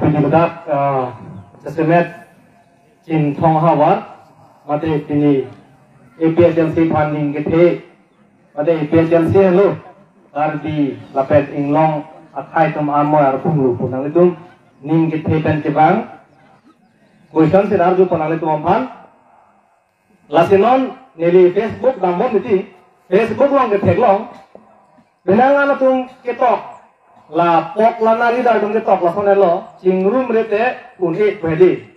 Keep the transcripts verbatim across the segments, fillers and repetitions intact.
Pini ladak, ah, jasemet Chinthong havar, mate pini A P H L C aphan ning kethe, mate A P H L C henlo, Karbi lapen Inglong akhei atum amoi arpung lu pu nanglitum ning kethe pen kevang. Question si arju pon nanglitum aphan. Lasi non neli Facebook dambom titi, Facebook along ketheklong, penang an atum ketok, la pok la nali dar atum ketok lason henlo, chingrum rete un-e pu hedi.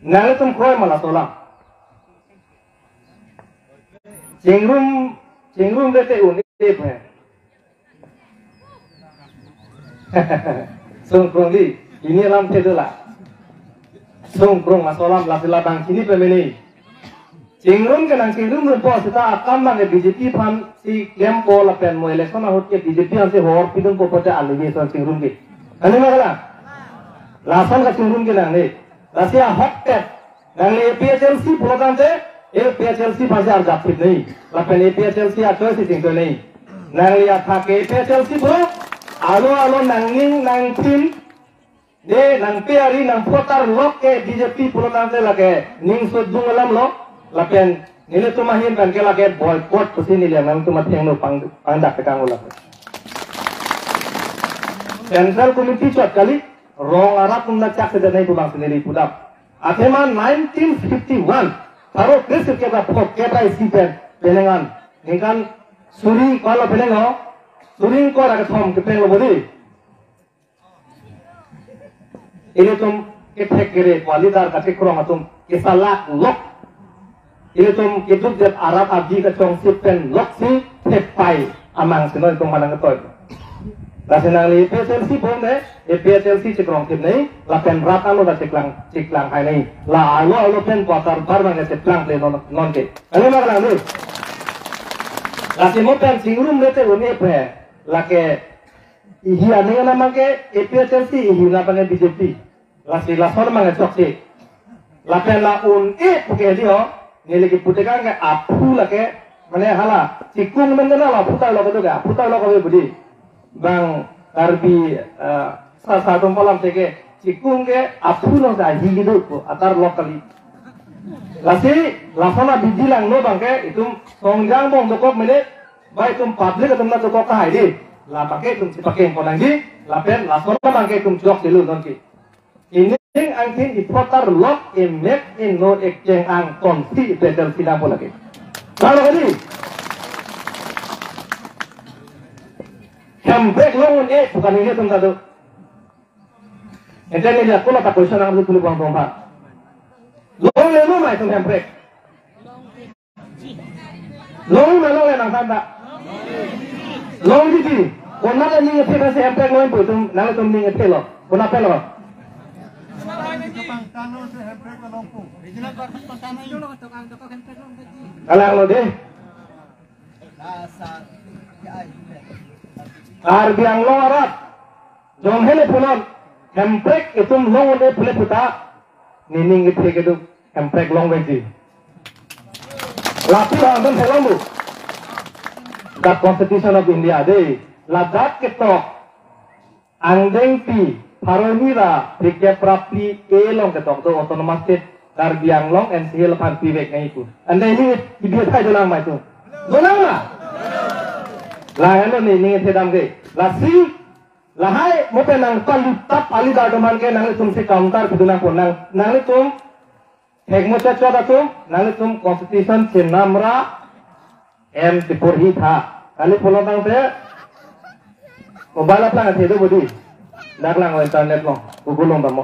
Nanglitum kroi ma laso alam? Chingrum, chingrum rete un-e pu he. Sungkrung di, pini alamthe dola. Sungkrung laso alam, lasi labang chini pemeni. Chingrum ke nangchingrumrumpo seta akam abang ke B J P aphan si klempo lapen mo election ahut ke B J P aphan si hor pidunpo pote allegation chingrum ke. Kali ma kalang? Lason kachingrum ke nangne. Lasi ahokpet nangli A P H L C pulo tangte, A P H L C aphan si arjap thip nai. Lapen A P H L C achoisi chingtoi nai. Nangli athak ke A P H L C pulo, alo alo nangning nangthin, de nangpe ari nangphotar lok ke B J P pulo tangte lake ning sodung alam lo, lapen nelitum ahin pen ke lake boycott pusi neli nangtum athengno pang, pangdak tekang ulo. Central Committee chot kali, rong arat atum dak chak sedan nai pu bang si neli pudam. Athema nineteen fifty-one, tharo kre sirkep ra phongkep ra isi pen, penang an, ningkan suri ingkoi lo penang o, suri ingkoi ra kethom kepeng lo bodi. Ilitum kethek kere pu alidar kachekrong atum kesalak lok. Ilitum keduk det arat abi kachongsi pen loksi thepai amang si non itum manang ketoi. Lasi nangli A P H L C bom de, A P H L C chekrong thip nai, lapen rat alo ta cheklang, cheklang hai nai. La alo alo pen quarter bar bang cheklang ple non, non ke. Kali ma kalang di? Lasi mo pen chingrum rete un-e pu he, lake ihi aning anam abang ke A P H L C, ihi anam abang ke B J P. Lasi lason abang ke choksi. Lapen la un-e pu ke di ho, neli kepu tekang ke aphu lake, mane hala, chikung men kena la aphu tai lo kedo ke, aphu tai lo ke budi. Bang Karbi, eh, sa sa atum alam teke, chikung ke aphu lo sa hi kedo pu, atar lok kali. Lasi, lason abidi langno abang ke, itum songjang bong dokok mene, ba itum public atum na dokok kahai di. La abang ke itum chipakeng pon nangji, lapen lason abang ke itum chok silu non ke. Ining angthin iphotar lok, imek inno ikcheng angton si ipetel sidang pon lake. Lalu kali. Hemprek long un-e pu kan ini atum satu. Ente neli ako la ta question ang tuli bang bang. Longle lo ma itum hemprek. Long ma longle nang santa. Long di di. Konat ning ephe si hemprek long pu itum, nangtum ning ephe lo. Konat phe lo. Kalang lo de. Karbi Anglong arat. Jong hele punon. Hemprek itum long un-e pule puta. Nening ephe kedo. Hemprek long vekji. Lapu hangdon theklong bu. The Constitution of India de. Ladak ketok. Angdengpi, pharo hini ra, phlikep ra phli along ketok do Autonomous State, Karbi Anglong, N C Hills aphan pivek nai pu. Ante ini, ibi athai dolang ma itum. Dolang ma? Lahelo ne, ning thedam ke. Lasi, lahai, mo pen nangpalutap alidar atum aphan ke, nanglitum si counter pidu nangpo, nang, nanglitum, thekmo chot chot atum, nanglitum constitution chenam ra, em tipur hi tha. Kali pulo tangte, mobile aplang athe do bodi. Dak lang internet lo, Google long damo.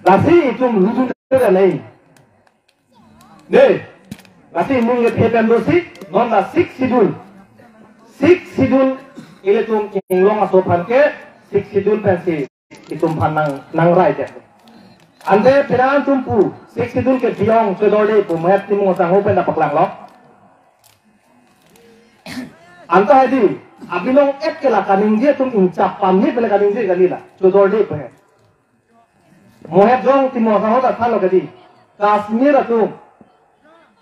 Lasi itum lujun te nai. Ne, lasi ning kethe pen dosi, non la Sixth Schedule. Sixth Schedule, ilitum Inglong aso aphan ke, Sixth Schedule pensi itum aphan nang, nang rai ke. Ante penang atum pu, Sixth Schedule ke biyong chodorde pu, Mohet Timung asangho pen ta paklang lo. Anta hedi, abilong et ke la kaningje atum ingchap pamni pele kaningje kali la, chodorde pu he. Mohet Jong Timung asangho ta than lo kedi. Kashmir atum,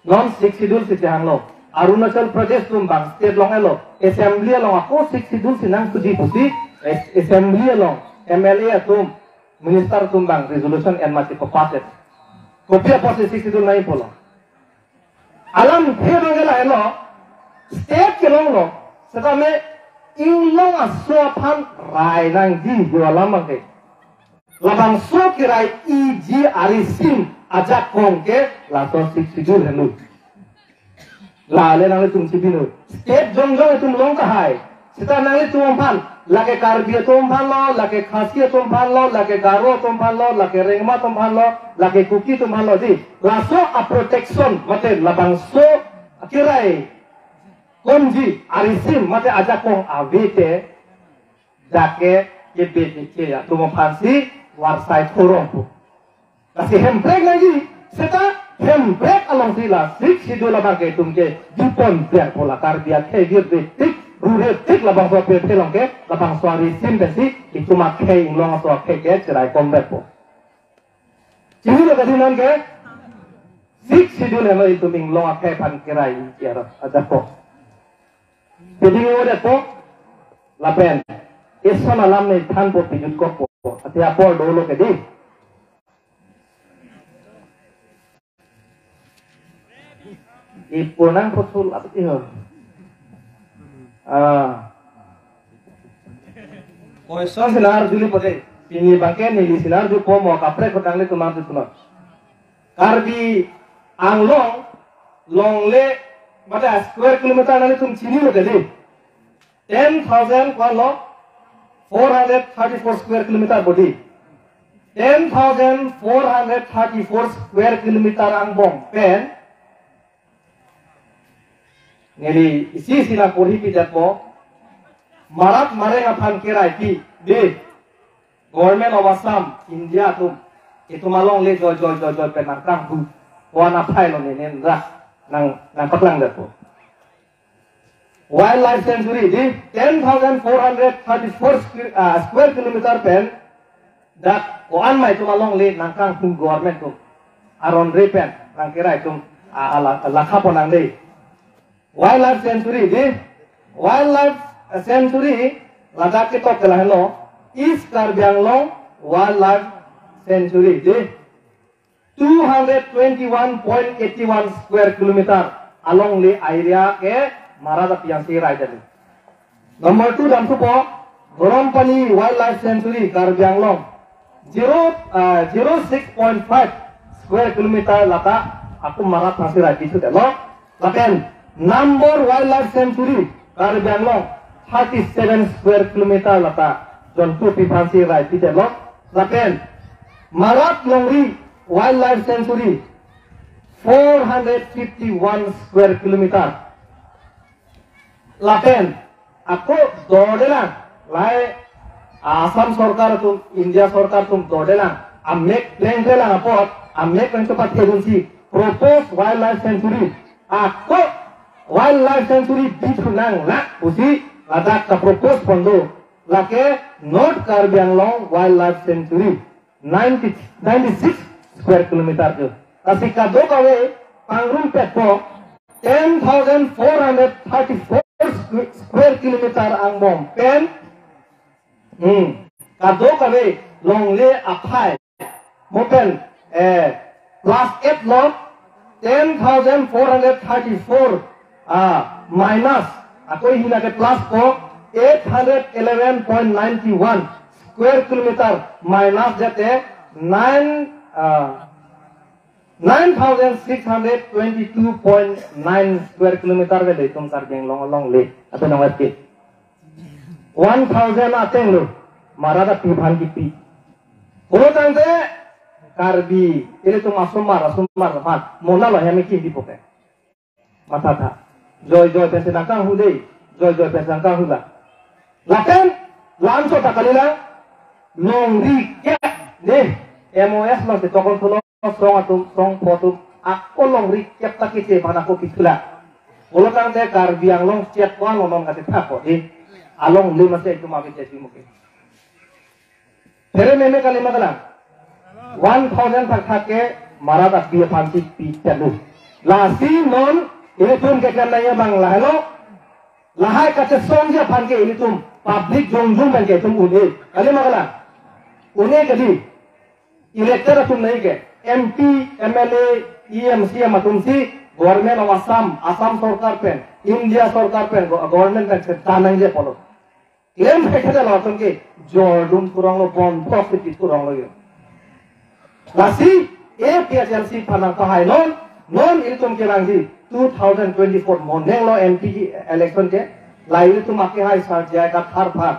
non Sixth Schedule si chehang lo. Arunachal Pradesh atum bang state long elo. Assembly along ako Sixth Schedule si nang suji pusi. As-, Assembly along. M L A atum, minister atum abang resolution en mati papatet. Kopi apotsi Sixth Schedule nangji pulo. Alamthe abang ke lahelo, state kelonglo, setame inglong aso aphan rai nangji pu alam abang ke. Labangso kerai-iji arisim ajakong ke laso Sixth Schedule henlo. Lale nanglitum chibino. State jongjong itum long tahai. Seta nanglitum aphan, lake Karbi atum aphan lo, lake Khasi atum aphan lo, lake Garo atum aphan lo, lake Rengma atum aphan lo, lake Kuki atum aphan lo, dei. Laso a-protection, mate labangso kerai komji arisim, mate ajakong ave te, jake ke bete ke ya, atum aphansi varsai thorong pu. Lasi hemprek nangji, seta hemprek alongsi la Sixth Schedule abang ke itum ke dipon piang pu la Karbi akhei virve tik, rure tik labangso pe phelong ke, labangso arisim pensi itum akhei inglong aso akhei ke cherai komvekpo. Chinilo kadi non ke, Sixth Schedule henlo itum inglong akhei aphan kerai-iji ajakong. Piding o depo, lapen ison alam ne thanpo, pijutkokpo. Ati apor dolo ke dei. Ipurnang puthul atau iho. Ah. Koison sinar juli pote. Pini abang ke neli sinar jupo mo, kaprek ko nanglitum nangthan non. Karbi Anglong longle, mate square kilometer nanglitum chinilo ke dei. Ten thousand ko-an lo, four hundred thirty-four square kilometer bodi. Ten thousand four hundred thirty-four square kilometer angbong pen neli isi isi nangporhi pijatpo. Marat mareng aphan kerai pi, dei. Government of Assam, India atum, itum alongle joi joi joi joi pen nangkanghu. Ko-an aphai lo ne, ne rak nang, nangpaklang detpo. Wildlife sanctuary dei, ten thousand four hundred thirty-four square, ah, square kilometer pen dak ko-an ma itum alongle nangkanghu government atum. Aron re pen nangkerai atum, ah, ala, lakha pon nang dei. Wildlife sanctuary dei, wildlife sanctuary ladak ketok ke lahelo, East Karbi Anglong Wildlife Sanctuary dei. Two hundred twenty-one point eighty-one square kilometer alongle area ke Marat api ansi rai detlo. Number two damthupo, Gorompani Wildlife Sanctuary, Karbi Anglong, zero, ah, zero six point five square kilometer lata ako Marat aphansi rai pithu detlo. Lapen Nambor Wildlife Sanctuary, Karbi Anglong, thirty-seven square kilometer lata jontu api aphansi rai pi detlo. Lapen Marat Longri Wildlife Sanctuary, four hundred fifty-one square kilometer. Lapen ako dodelang, lahai Assam sorkar atum, India sorkar atum dodelang, amek plengdelang apot, amek pleng chepathe dunsi proposed wildlife sanctuary. Ako wildlife sanctuary bithunang la pusi ladak kapropose pon do. Lake North Karbi Anglong Wildlife Sanctuary, ninety, ninety-six square kilometer ke. Lasi kadokave pangrumpetpo, ten thousand four hundred thirty-four square kilometer angbong pen, hmm, kadokave longle aphai mo pen, eh, plus eight lo, ten thousand four hundred thirty-four, ah, minus, ako hina ke plus po, eight hundred eleven point nine one square kilometer minus jate nine, ah, nine thousand six hundred twenty-two point nine square kilometer avelo itum Karbi Anglong alongle. Ape nang wet ke one thousand ateng lo, Marat api aphan kipi. Pulo tangte Karbi ilitum asomar, asomar aphan mona lo hem ki di poke. Matha tha. Joi joi pensi nangkanghu dei. Joi joi pensi nangkanghu la. Lapen lam so ta kalilang. Longri kep dei. M O S lo si tokon pulo song atum, song pho atum. Ako longri kep ta kiche aphan ako kithulang. Pulo tangte Karbi Anglong chet ko-an lo non kati thak ko dei. Alongle masi itum ave chet muke. Phere meme kali ma kalang. One thousand thakthak ke Marat api aphansi pi chalo. Lasi non ilitum keklem nangji abang lahelo. Lahai kachesongji aphan ke ilitum public jongjong pen ke itum un-e. Kali ma kalang. Une kali, elected atum nai ke, M P, M L A, E M, C M atum si, Government of Assam, Assam Sorkar pen, India Sorkar pen, go-, Government pen, se tanang je polo. Claim thekthedetlo atum ke, jordun kurang lo, bon thok si kurang lo yo. Lasi, A P H L C aphan nangpahai non, non ilitum ke langji, two thousand twenty-four moneng lo M P election ke, la ilitum ake hai sar jai ka thar phat.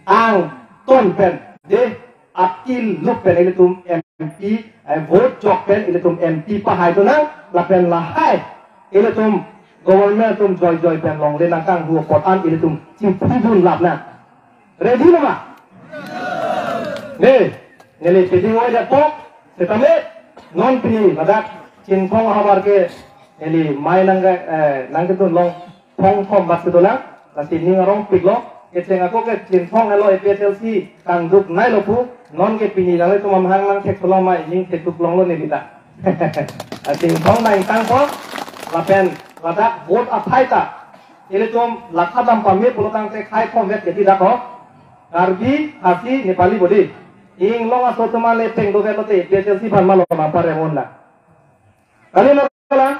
Angton pen, de, akil luk pen ilitum M P, eh, vote chok pen ilitum M P pahai tu nang, lapen lahai ilitum government atum joi joi pen longle nangkanghu apot an ilitum chiphi dun lap nang. Ready lo ma? Ne, neli pidi oi da pok, setame, non pini ladak, Chinthong ahavar ke, neli mai nang ke, eh, nangkedun long, thong thom bak si dolang, lasi ning arong piklo, kecheng ako ke Chinthong elo A P H L C kangduk nai lo pu, non ke pini nanglitum amahang nangthek tholong ma, ning thekduk longlo ne bita. Chinthong nang tang po, lapen ladak vote aphai ta, ilitum lakha dam pame pulo tangte khai thom vet ke tidak ko, Karbi, Khasi, Nepali bodi. Inglong aso atum ale peng dovet lote A P H L C aphan malo ma paremon la. Kali ma kalang?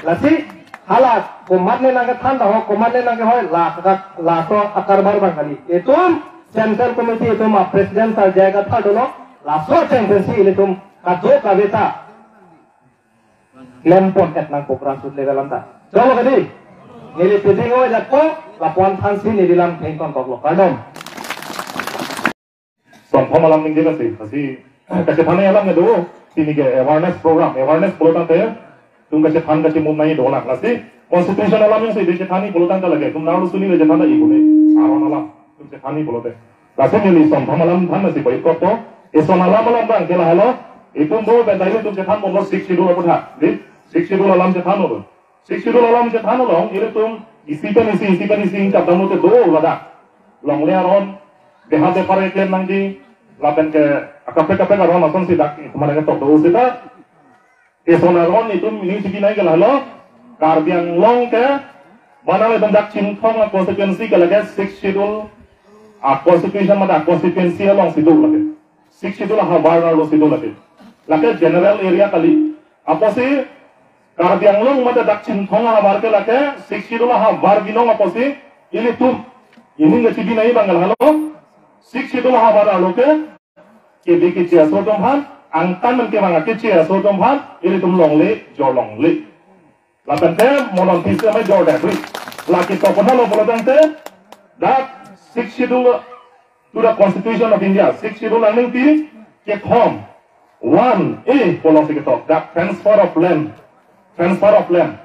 Lasi, hala, komatne nangkethan ta ho, komatne nangkehoi, la, la, laso akarbar abang kali. Itum, Central Committee itum a President sar jai ka thar dolo, laso cheng pensi ilitum, kado kave ta. Klempon et nangpo grassroot level anta. Cholo kadi? Neli pidi oi da pok, lapu-an thansi neli lam thengkon koklo. Kardom. Son thom alam ningje lasi, lasi kachethan alam ke do, pini ke awareness program, awareness pulo tangte, itum kachethan kachemum nai dolang, lasi constitution alam jongsi de chethanji pulo tangte lake, itum nang suni le chethan ta ikune, aron alam, itum chethanji pulote. Lasi neli son thom alam than lasi baik kok to, e son alam alam abang ke lahelo, itum do bentai itum chethan bomlo Sixth Schedule apot ha, di, Sixth Schedule alam chethan lo. Sixth Schedule alam chethan along, ilitum isi pen isi, isi pen isi, chapdam lote do ladak. Longle aron, beha bepar keklem nangji, lapen ke akaprek kaprek aron asonsi dak, kemana ketok do sita. Eson aron itum ini sigi nai ke lahelo, Karbi Anglong ke, mana le dak Chinthong a constituency ke lake Sixth Schedule, a constitution mada constituency alongsi do lake. Sixth Schedule ahavar arlosi do lake. Lake general area kali. Apotsi Karbi Anglong mate dak Chinthong ahavar ke lake Sixth Schedule ahavar binong apotsi ilitum. Ini nge chibi nai bang lahelo. Sixth Schedule ahavar arlo ke kebe keche aso atum aphan, angtan men kevang keche aso atum aphan, ilitum longle, jor longle. Lapen te, monon tisi amai jor debri. Lake tokon halo pulo tangte, dak Sixth Schedule to the Constitution of India, Sixth Schedule aning ti, kethom, one A pulo si ketok, dak transfer of land, transfer of land.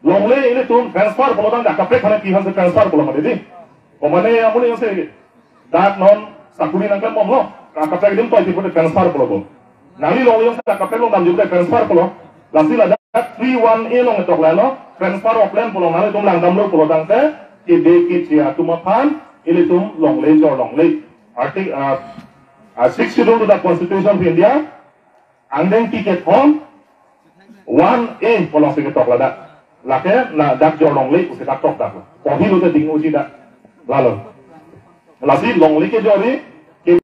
Longle ilitum transfer pulo tang dak kaprek hana ki hanse transfer pulo mati di. Komane amonit si dak non sakuri nangklem bomlo, dak kaprek adim toi tipo transfer pulo bo. Nangli longle jongsi dak kaprek along damji transfer pulo. Lasi ladak three one A along ketok lalo, transfer of land pulo nanglitum langdamlo pulo tangte, kebe keche atum aphan, ilitum longle jor longle. Article, uh, uh, Sixth Schedule to the Constitution of India, angdeng ti kethom, one A pulo si ketok ladak. Lake na dak jor longle pusi dak tok dak. Pohi lote ding uji dak. Lalo. Lasi longle kejorji, ke